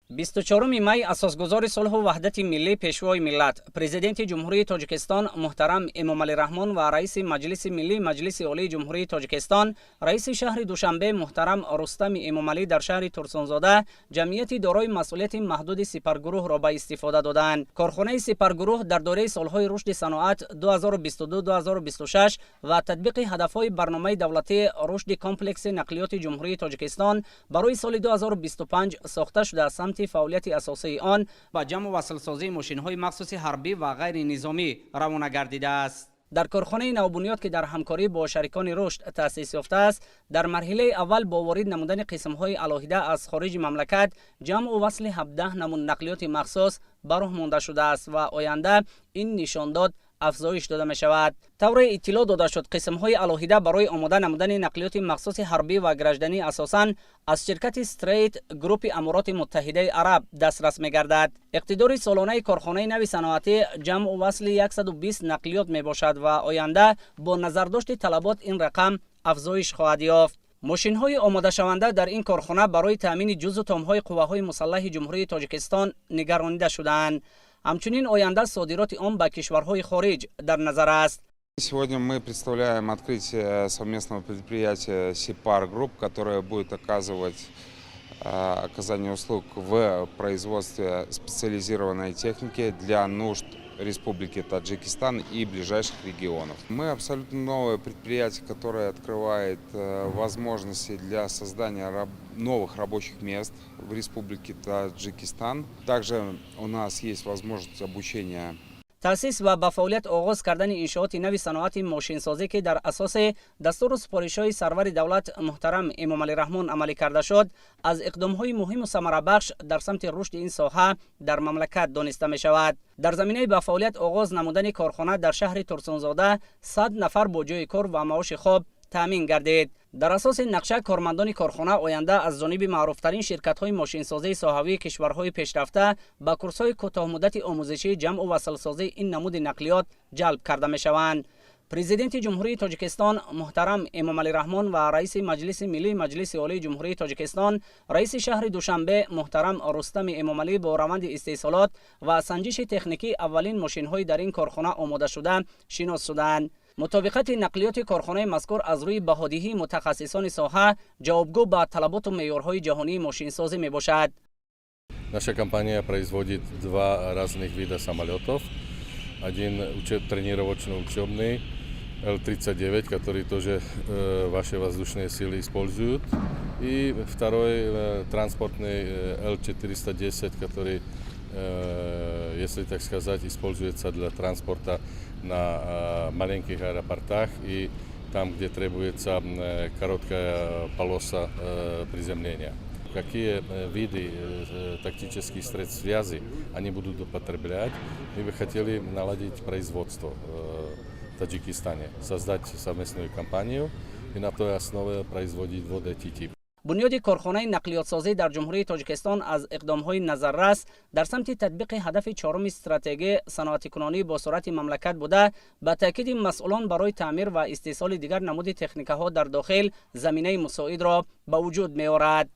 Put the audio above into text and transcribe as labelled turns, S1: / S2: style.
S1: 24 май асосгузори сулҳу ваҳдати миллӣ, Пешвои миллат, Президенти Ҷумҳурии Тоҷикистон муҳтарам Эмомалӣ Раҳмон ва раиси Маҷлиси миллӣ Маҷлиси Олии Ҷумҳурии Тоҷикистон, раиси шаҳри Душанбе муҳтарам Рустами Эмомалӣ дар шаҳри Турсунзода ҷамъияти дорои масъулияти маҳдуди Сипаргурӯҳро ба истифода доданд. Корхонаи Сипаргурӯҳ дар доираи солҳои рушди саноат 2022-2026 ва татбиқи ҳадафҳои барномаи давлатии рушди комплекси нақлиёти Ҷумҳурии Тоҷикистон барои соли 2025 сохта шуда, самти фаъолияти асосии он ба ҷамъу васлсозии мошинҳои махсуси ҳарбӣ ва ғайринизомӣ равона гардидааст. Дар корхонаи навбунёд, ки дар ҳамкорӣ бо шарикони рушд таъсис ёфтааст, дар марҳилаи аввал бо ворид намудани қисмҳои алоҳида аз хориҷи мамлакат ҷамъу васли 17 намуд нақлиёти махсус ба роҳ монда шудааст ва оянда ин нишондод афзоиш дода мешавад. Тавре иттилоъ дода шуд, қисмҳои алоҳида барои омода намудани нақлиёти махсуси ҳарбӣ ва гражданӣ асосан аз ширкати Стрейт Группи Амороти Муттаҳидаи Араб дастрас мегардад. Иқтидори солонаи корхонаи нави саноатӣ ҷамъу васли 120 нақлиёт мебошад ва оянда бо назардошти талабот ин рақам афзоиш хоҳад ёфт. Мошинҳои омодашаванда дар ин корхона барои таъмини ҷузу томҳои қувваҳои мусаллаҳи Ҷумҳурии Тоҷикистон нигаронида шудаанд. Ҳамчунин оянда содироти он ба кишварҳои хориҷ дар назар аст.
S2: Сегодня мы представляем открытие совместного предприятия «Сипар Групп», которое будет оказывать оказание услуг в производстве специализированной техники для нужд Республики Таджикистан и ближайших регионов. Мы абсолютно новое предприятие, которое открывает возможности для создания новых рабочих мест в Республике Таджикистан. Также у нас есть возможность обучения.
S1: Таъсис ва ба фаъолият оғоз кардани иншооти нави саноати мошинсозӣ, ки дар асоси дастуру супоришҳои сарвари давлат муҳтарам Эмомалӣ Раҳмон амалӣ карда шуд, аз иқдомҳои муҳиму самарабахш дар самти рушди ин соҳа дар мамлакат дониста мешавад. Дар заминаи ба фаъолият оғоз намудани корхона дар шаҳри Турсунзода 100 нафар бо ҷойи кор ва маоши хоб таъмин гардид. Дар асоси нақша кормандони корхона оянда аз ҷониби маъруфтарин ширкатҳои мошинсозии соҳавии кишварҳои пешрафта ба курсҳои кӯтоҳмуддати омӯзишии ҷамъу васлсозии ин намуди нақлиёт ҷалб карда мешаванд. Президенти Ҷумҳурии Тоҷикистон муҳтарам Эмомалӣ Раҳмон ва раиси Маҷлиси миллии Маҷлиси Олии Ҷумҳурии Тоҷикистон, раиси шаҳри Душанбе муҳтарам Рустами Эмомалӣ бо раванди истеҳсолот ва санҷиши техникии аввалин мошинҳои дар ин корхона омодашуда шинос шуданд. Мутобиқати нақлиёти корхонаи мазкур аз рӯи баҳодиҳии мутахассисони соҳа ҷавобгӯ ба талаботу меъёрҳои ҷаҳонии мошинсозӣ мебошад.
S3: Наша компания производит два разных вида самолетов. Один тренировочно-учебный Л-39, который тоже ваши воздушные силы используют. И второй транспортный Л-410, который, если так сказать, используется для транспорта на маленьких аэропортах и там, где требуется короткая полоса приземления. Какие виды тактических средств связи они будут употреблять, мы бы хотели наладить производство в Таджикистане, создать совместную компанию и на той основе производить вот эти типы.
S1: Бунёди корхонаи нақлиётсозӣ дар Ҷумҳурии Тоҷикистон аз иқдомҳои назаррас дар самти татбиқи ҳадафи чоруми стратегия саноатикунонии босуръати мамлакат буда, ба таъкиди масъулон, барои таъмир ва истеҳсоли дигар намуди техникаҳо дар дохил заминаи мусоидро ба вуҷуд меорад.